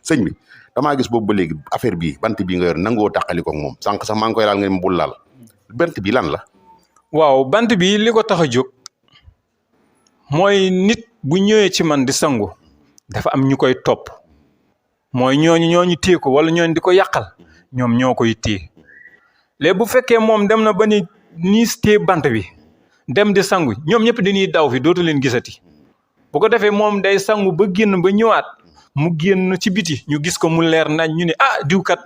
sëñ bi damaa gis boobu ba léegi affaire bii bant bii nga yor nangoo tàqali ko moom sànq sax maa ngi koy laal nga bul laal bant bi lan la. waaw bant bi li ko tax a jóg mooy nit bu ñëwee ci man di sangu dafa am ñu koy topp mooy ñooñu téye ko wala ñooñu di ko yàqal ñoom ñoo koy téye léegi bu fekkee moom dem na ba ni niis téye bant bi dem di sangu ñoom ñëpp dañuy daw fi dootu leen gisati bu ko defee moom day sangu ba génn ba ñëwaat mu génn ci biti ñu gis ko mu leer nañ ñu ne ah diw kat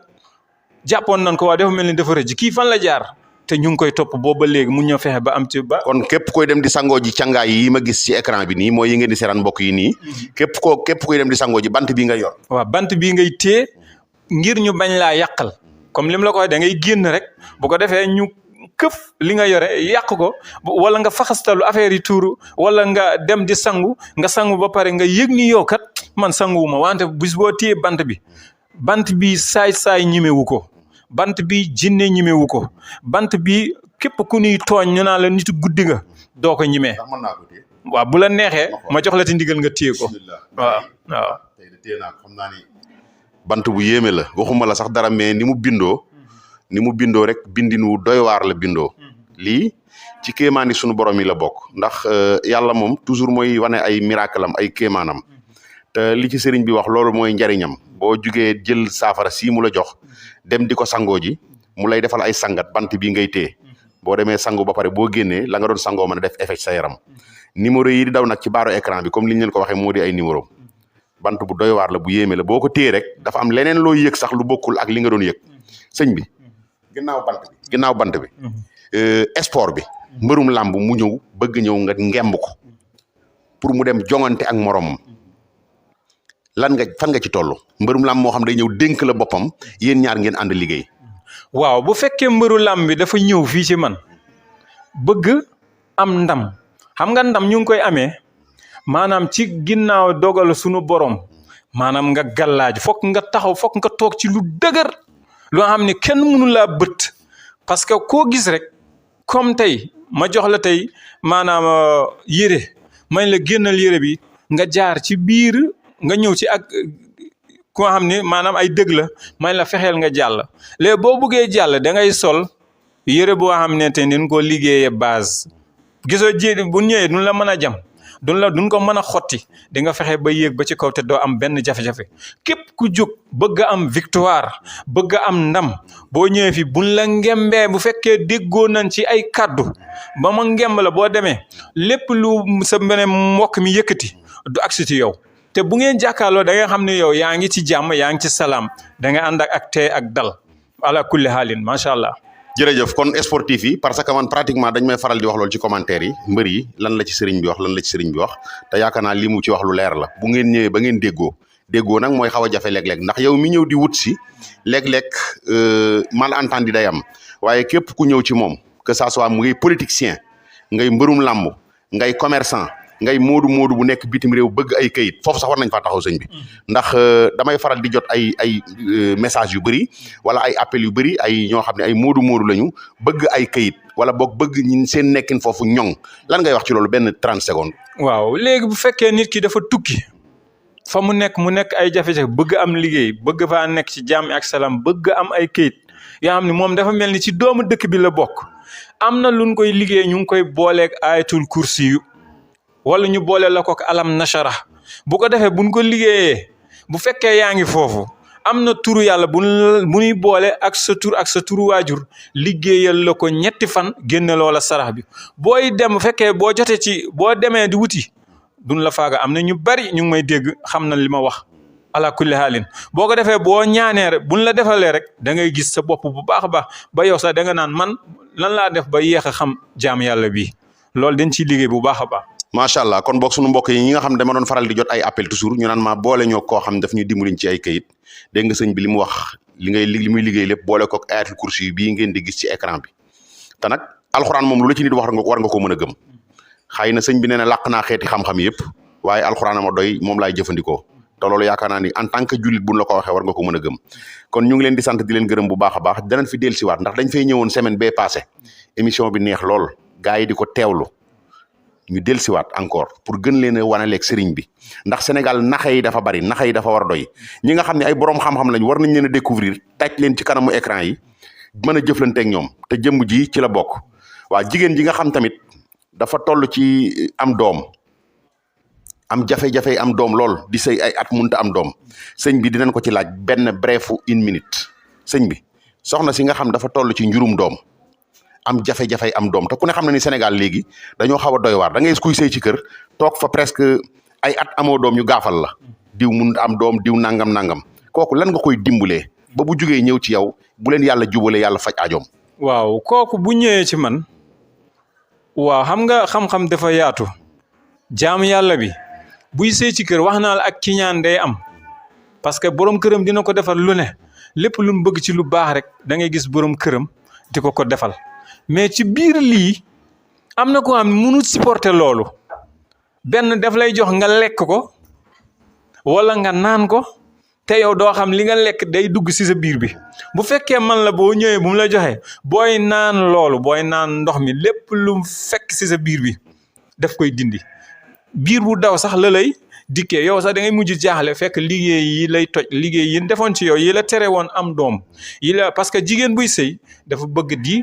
jàppoon nañ ko waa dafa mel ni dafa rëcc kii fan la jaar te ñu ngi koy topp boobu ba léegi mu ñëw fexe ba am ci ba. kon képp koy dem di sangoo ji cangaay yi ma gis ci écran bi nii mooy yi ngeen di seetaan mbokk yi nii képp koy dem di sangoo ji bant bii nga yor. waaw bant bii ngay téye ngir ñu bañ laa yàqal comme lim la ko waxee da ngay génn rek bu ko defee ñu këf li nga yore yàq ko wala nga faxastalu affaire yi tuuru wala nga dem di sangu nga sangu ba pare nga yëg ni yow kat man sanguwuma wante bis boo téye bant bi saay ñimewu ko. bant bi jinne ñimewu ko bant bi képp ku ñuy tooñ ñu naan la nitu guddi nga doo ko ñimee waaw bu la neexee ma jox la ti ndigal nga téye ko waaw tey de téye naa ko xam naa ni bant bu yéeme la waxuma la sax dara mais ni mu bindoo rek bindin wu doy waar la bindoo lii ci kéemaani sunu borom yi la bokk ndax yàlla moom toujours mooy wane ay miracle am ay kéemaanam te li ci sëriñ bi wax loolu mooy njariñam boo jugee jël saafara sii mu la jox dem di ko sangoo ji mu lay defal ay sangat bant bii ngay téye boo demee sangu ba pare boo génnee la nga doon sangoo mën a def effet sa yaram numéro yi di daw nag ci baaru écran bi comme li ñu leen ko waxee moo di ay numéro bant bu doy waar la bu yéeme la boo ko téye rek dafa am leneen loo yëg sax lu bokkul ak li nga doon yëg sëñ bi ginnaaw bant bi sport bi mbërum làmb mu ñëw bëgg ñëw nga ngemb ko pour mu dem jongante ak moromam fan nga ci toll mbërum làmb moo xam day ñëw dénk la boppam yéen ñaar ngeen ànd liggéey. waaw bu fekkee mbëru làmb bi dafa ñëw fii ci man bëgg am ndam xam nga ndam ñu ngi koy amee maanaam ci ginnaaw dogal sunu borom maanaam nga gàllaaj fokk nga taxaw fokk nga toog ci lu dëgër loo xam ne kenn mënu laa bët parce que koo gis rek comme tey ma jox la tey maanaam yére may la génnal yére bi nga jaar ci biir. nga ñëw ci ak ku nga xam ne maanaam ay dëgg la may la fexeel nga jàll léegi boo buggee jàll da ngay sol yére boo xam ne te dañ ko liggéeyee base gisoo ji bu ñëwee duñ la mën a jam duñ ko mën a xotti di nga fexe ba yéeg ba ci kaw te doo am benn jafe-jafe képp ku jóg bëgg am victoire bëgg am ndam boo ñëwee fi buñ la ngembee bu fekkee déggoo nañ ci ay kaddu ba ma ngemb la boo demee lépp lu sa beneen mbokk mi yëkkati du agsi ci yow. te bu ngeen jàkkaarloo da nga xam ne yow yaa ngi ci jàmm yaa ngi ci salaam da nga ànd ak tey ak dal ala kulli haalin macha allah. jërëjëf kon sportif yi parce que man pratiquement dañ may faral di wax loolu ci commentaire yi mbër yi lan la ci sëriñ bi wax te yaakaar naa li mu ci wax lu leer la bu ngeen ñëwee ba ngeen déggoo nag mooy xaw a jafe léeg-léeg ndax yow mi ñëw di wut si léeg-léeg malentendu day am waaye képp ku ñëw ci moom que ça soit ngay politicien ngay mbërum làmb ngay commerçant. ngay moodu bu nekk bitim réew bëgg ay kayit foofu sax war nañ faa taxaw sëñ bi ndax damay faral di jot ay message yu bëri wala ay appel yu bëri ay ñoo xam ne ay moodu lañu bëgg ay kayit wala boog bëgg ñin seen nekkin foofu ñoŋ lan ngay wax ci loolu benn 30 secondes. waaw léegi bu fekkee nit ki dafa tukki fa mu nekk ay jafe-jafe bëgg am liggéey bëgg faa nekk ci jàmm ak salaam bëgg am ay kayit yoo xam ne moom dafa mel ni ci doomu dëkk bi la bokk am na luñ koy liggéey ñu ngi koy booleeg ayatul kursi yu wala ñu boole la ko alam nashara bu ko defee buñ ko liggéeyee bu fekkee yaa ngi foofu am na turu yàlla bu ñuy boole ak sa turu waajur liggéeyal la ko ñetti fan génne loola sarax bi booy dem bu fekkee boo jotee ci boo demee di wuti duñ la faaga am na ñu bari ñu ngi may dégg xam na li ma wax ala kulli haalin boo ko defee boo ñaanee rek buñ la defalee rek da ngay gis sa bopp bu baax a baax ba yow sax da nga naan man lan laa def ba yéex a xam jaam yàlla bi loolu dañ ciy liggéey bu baax a baax. macha allah kon boog sunu mbokk yi ñi nga xam ne dama doon faral di jot ay appel toujours ñu naan ma boole ñoo koo xam daf ñu dimbaliñ ci ay kayit dégg nga sëñ bi li mu wax li muy liggéey lépp boole ko ayatul kursi yi bii ngeen di gis ci écran bi te nag alxuraan moom lu la ci nit wax war nga ko mën a gëm xëy na sëñ bi nee na làq naa xeeti xam-xam yëpp waaye alxuraan ma doy moom laay jëfandikoo te loolu yaakaar naa ni en tant que jullit buñ la ko waxee war nga ko mën a gëm kon ñu ngi leen di sant di leen gërëm bu baax a baax danañ fi dellusiwaat ndax dañ fay ñëwoon semaine bee passé émission bi neex lool gars yi di ko teewlu ñu dellusiwaat encore pour gën leen a wanaleeg sëriñ bi ndax Sénégal naxa yi dafa bari naxa yi dafa war a doy ñi nga xam ne ay borom xam-xam lañ war nañ leen a découvrir taj leen ci kanamu écran yi mën a jëflanteeg ñoom te jëmm ji ci la bokk. waa jigéen ji nga xam tamit dafa toll ci am doom am jafe-jafe am doom lool di sëy ay at munta am doom sëñ bi dinañ ko ci laaj benn brefu 1 minute sëñ bi soxna si nga xam dafa toll ci njurum doom am jafe-jafe am doom te ku ne xam na ni Sénégal léegi dañoo xaw a doy waar da ngay kuy sëy ci kër toog fa presque ay at amoo doom ñu gaafal la diw mun am doom diw nangam kooku lan nga koy dimbalee ba bu jugee ñëw ci yow bu leen yàlla jubalee yàlla faj aajoom. waaw kooku bu ñëwee ci man waaw xam nga xam-xam dafa yaatu jaamu yàlla bi buy sëy ci kër wax naa la ak kiñaan day am parce que borom këram dina ko defal lu ne lépp lu mu bëgg ci lu baax rek da ngay gis borom këram di ko defal. mais ci biir lii am na ko am mënut supporter loolu benn daf lay jox nga lekk ko wala nga naan ko te yow doo xam li nga lekk day dugg ci sa biir bi bu fekkee man la boo ñëwee bu mu la joxee booy naan loolu booy naan ndox mi lépp lu fekk ci sa biir bi daf koy dindi biir bu daw sax la lay dikkee yow sax da ngay mujj jaaxle fekk liggéey yi lay toj liggéey yi defoon ci yow yi la tere woon am doom yi la parce que jigéen buy sëy dafa bëgg di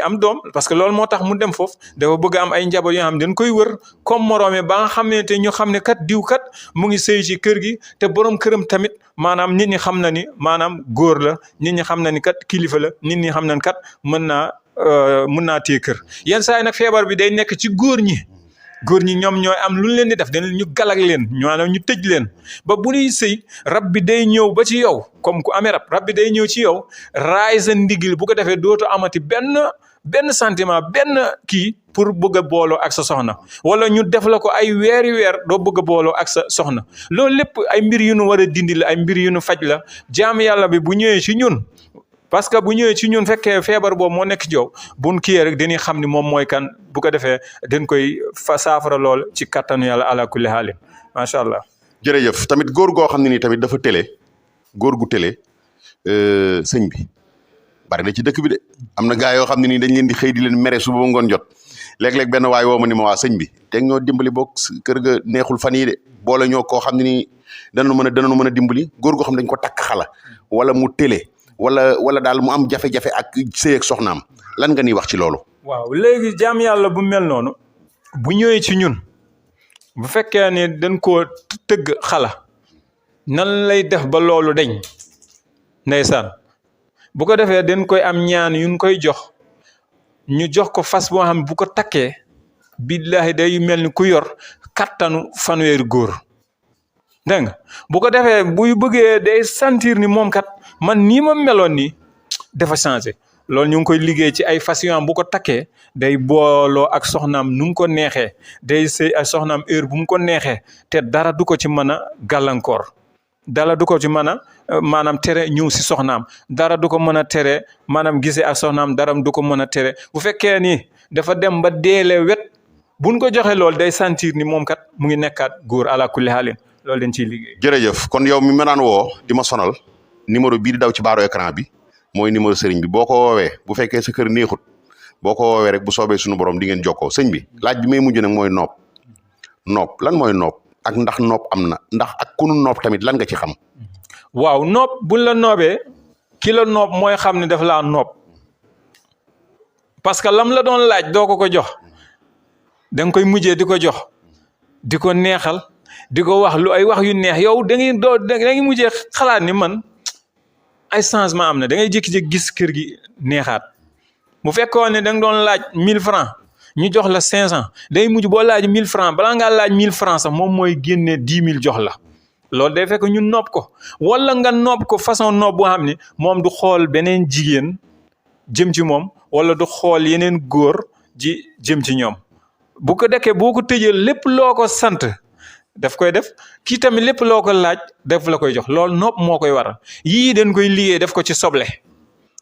am doom parce que loolu moo tax mu dem foofu dafa bëgg am ay njaboot yoo xam ne dañ koy wër comme morome ba nga xam ne te ñu xam ne kat diw kat mu ngi sëy ci kër gi te borom këram tamit maanaam nit ñi xam na ni maanaam góor la nit ñi xam na ni kat kilifa la nit ñi xam na ni kat mën naa téye kër yenn saa yi nag feebar bi day nekk ci góor ñi ñoom ñooy am lu leen di def dañ ñu galag leen maanaam ñu tëj leen ba bu ñuy sëy rab bi day ñëw ba ci yow comme ku amee rab bi day ñëw ci yow raay sa ndigil bu ko defee dootu amati benn sentiment benn kii pour bëgg a booloo ak sa soxna wala ñu def la ko ay weeri weer doo bëgg a booloo ak sa soxna loolu lépp ay mbir yu nu war a dindi la ay mbir yu nu faj la jaam yàlla bi bu ñëwee ci ñun parce que bu ñëwee ci ñun fekkee feebar boobu moo nekk ci yow buñ kiyee rek dañuy xam ni moom mooy kan bu ko defee dañ koy saafara lool ci kattanu yàlla ala kulli haalin macha allah. jërëjëf tamit góor goo xam ne nii tamit dafa télé góor gu télé sëñ bi bari na ci dëkk bi de am na gaa yoo xam ne nii dañ leen di xëy di leen mere suba ba ngoon jot léeg-léeg benn waay woo ma ni ma waa sëñ bi teg ñoo dimbali boog kër ga neexul fan yii de boole ñoo koo xam ne nii danañu mën a dimbali góor goo xam ne dañ ko takk xala wala mu télé. wala daal mu am jafe-jafe ak sëy ak soxnaam lan nga ni wax ci loolu. waaw léegi jaam yàlla bu mel noonu bu ñëwee ci ñun bu fekkee ne dañ koo tëgg xala nan lay def ba loolu deñ ndeysaan bu ko defee dañ koy am ñaan yuñ koy jox ñu jox ko fas boo xam bu ko takkee billaahi day mel ni ku yor kattanu fanweeri góor dégg nga bu ko defee buy bëggee day sentir ni moom kat man nii ma meloon nii dafa changé loolu ñu ngi koy liggéey ci ay fas yoo bu ko takkee day booloo ak soxnaam nu mu ko neexee day sëy ak soxnaam heure bu mu ko neexee te dara du ko ci mën a gàllankoor dara du ko ci mën a maanaam tere ñëw si soxnaam dara du ko mën a tere maanaam gisee ak soxnaam dara du ko mën a tere bu fekkee ni dafa dem ba deele wet buñ ko joxe loolu day sentir ni moom kat mu ngi nekkaat góor ala kulli haalin loolu dañ ciy liggéey. jërëjëf kon yow mi ma daan woo di ma sonal numéro bii di daw ci baaro écran bi mooy numéro sëriñ bi boo ko woowee bu fekkee sa kër neexut boo ko woowee rek bu soobee suñu borom di ngeen jokkoo sëñ bi laaj bi may mujj nag mooy nopp lan mooy nopp ak ndax nopp am na ndax ak kunu nopp tamit lan nga ci xam. waaw nopp buñ la noobee ki la nopp mooy xam ne daf laa nopp parce que lam la doon laaj doo ko jox da nga koy mujjee di ko jox di ko neexal di ko wax lu ay wax yu neex yow da ngay mujjee xalaat ni man ay changement am na da ngay jékki-jékki gis kër gi neexaat bu fekkoon ne da nga doon laaj 1000 francs ñu jox la 500 day mujj boo laaj 1000 francs balaa ngaa laaj 1000 francs sax moom mooy génne 10 000 jox la loolu day fekk ñu nopp ko wala nga nopp ko façon nopp boo xam ne moom du xool beneen jigéen jëm ci moom wala du xool yeneen góor ji jëm ci ñoom bu ko dekkee boo ko tëjee lépp loo ko sant daf koy def kii tamit lépp loo ko laaj def la koy jox loolu nopp moo koy waral yii dañ koy liggéey def ko ci soble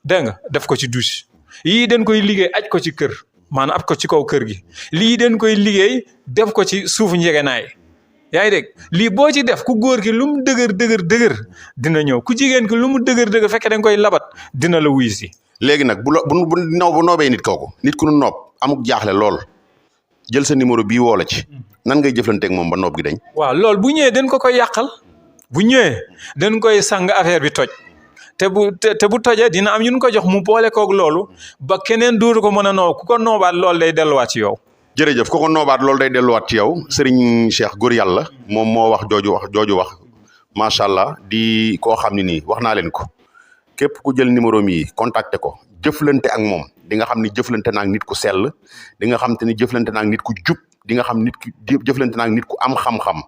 dégg nga def ko ci douche yii dañ koy liggéey aj ko ci kër maanaam ab ko ci kaw kër gi lii dañ koy liggéey def ko ci suufu njegenaay yaa ngi dégg lii boo ci def ku góor gi lu mu dëgër dina ñëw ku jigéen ki lu mu dëgër fekkee da nga koy labat dina la wuy si. léegi nag bu noobee nit kooku nit ku nu noob amuk jaaxle lool jël sa numéro bii woo la ci nan ngay jëflanteeg moom ba noob gi dañ. waaw loolu bu ñëwee dañ ko koy yàqal bu ñëwee dañ koy sang affaire bi toj te bu tojee dina am yu ñu ko jox mu boole koog loolu ba keneen dootu ko mën a noob ku ko noobaat loolu day delluwaat ci yow. jërëjëf ku ko noobaat loolu day delluwaat ci yow Serigne Cheikh góor yàlla moom moo wax jooju wax macha allah di koo xam ne nii wax naa leen ko képp ku jël numéro mi contacté ko jëflante ak moom di nga xam ni jëflante naag nit ku sell di nga xam te ni jëflante naag nit ku jub di nga xam nit ki jëflante naag nit ku am xam-xam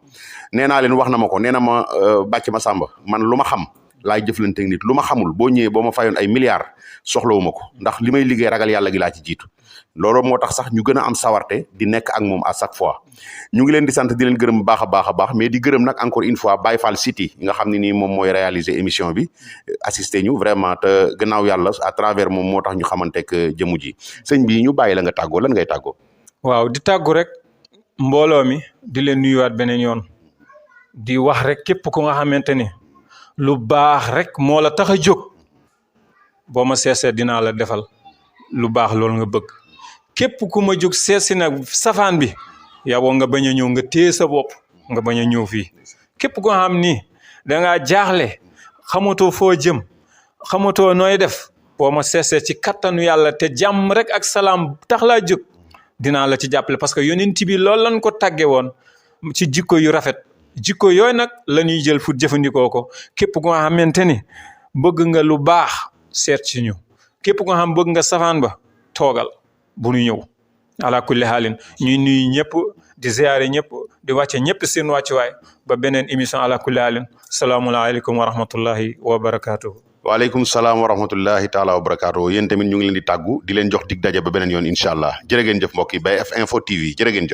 nee naa leen wax na ma ko nee na ma bàcc ma sàmba man lu ma xam laay jëflante ak nit lu ma xamul boo ñëwee boo ma fayoon ay milliards soxlawu ma ko ndax li may liggéey ragal yàlla gi laa ci jiitu loolu moo tax sax ñu gën a am sawarte di nekk ak moom à chaque fois ñu ngi leen di sant di leen gërëm baax a baax mais di gërëm nag encore une fois Baye Fall City nga xam ne nii moom mooy réaliser émission bi assisté ñu vraiment te gannaaw yàlla à travers moom moo tax ñu xamanteek jëmu ji sëñ bi ñu bàyyi la nga tàggoo lan ngay tàggoo. waaw di tàggu rek mbooloo mi di leen nuyuwaat beneen yoon di wax rek képp ku nga xamante ni lu baax rek moo la tax a jóg boo ma seesee dinaa la defal lu baax loolu nga bëgg képp ku ma jóg seesi nag safaan bi yaboo nga bañ a ñëw nga téye sa bopp nga bañ a ñëw fii képp ko xam ni dangaa jaaxle xamatoo foo jëm xamatoo nooy def boo ma seesee ci kattanu yàlla te jàmm rek ak salaam tax laa jóg dinaa la ci jàppale parce que yonent bi loolu lañ ko tàgge woon ci jikko yu rafet jikko yooyu nag la ñuy jël fu jëfandikoo ko képp ko nga xamante ni bëgg nga lu baax seet ci ñu képp ko nga xam bëgg nga safaan ba toogal bu ñu ñëw ala kulli xaalin ñuy nuyu ñëpp di ziare ñëpp di wàcce ñëpp seen wàccuwaay ba beneen émission ala kulli xaalin salaamualeykum wa rahmatullahi wa barakaatuhu. waaleykum salaam wa rahmatullahi taala wa barakaatuhu yéen tamit ñu ngi leen di tàggu di leen jox dig daje ba beneen yoon incha allah jërë ngeen jëf mbokk yi BF Info TV jërë ngeen jëf.